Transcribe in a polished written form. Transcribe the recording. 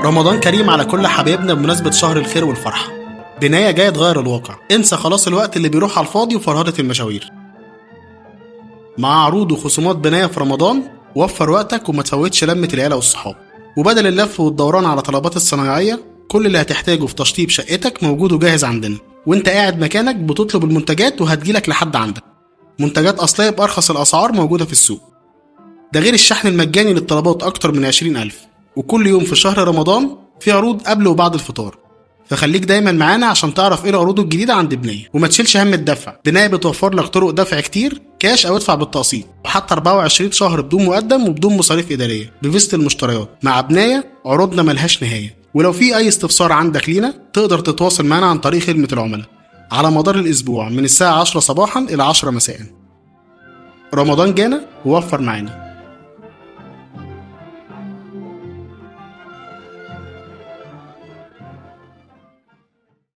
رمضان كريم على كل حبايبنا بمناسبة شهر الخير والفرحة. بناية جاية تغير الواقع، انسى خلاص الوقت اللي بيروح على الفاضي وفرهدة المشاوير. مع عروض وخصومات بناية في رمضان، وفر وقتك وما تفوتش لمة العيلة والصحاب. وبدل اللف والدوران على طلبات الصنايعية، كل اللي هتحتاجه في تشطيب شقتك موجود وجاهز عندنا، وانت قاعد مكانك بتطلب المنتجات وهتجيلك لحد عندك. منتجات أصلية بأرخص الأسعار موجودة في السوق. ده غير الشحن المجاني للطلبات أكتر من 20,000، وكل يوم في شهر رمضان في عروض قبل وبعد الفطار. فخليك دايما معانا عشان تعرف ايه العروض الجديدة عند بناية، وما تشيلش هم الدفع. بناية بتوفر لك طرق دفع كتير، كاش او ادفع بالتقسيط، وحتى 24 شهر بدون مقدم وبدون مصاريف ادارية بفيزة المشتريات. مع بناية عروضنا ملهاش نهاية. ولو في اي استفسار عندك لينا تقدر تتواصل معنا عن طريق خدمة العملاء على مدار الاسبوع من الساعة 10 صباحا الى 10 مساء. رمضان جانا ووفر معانا.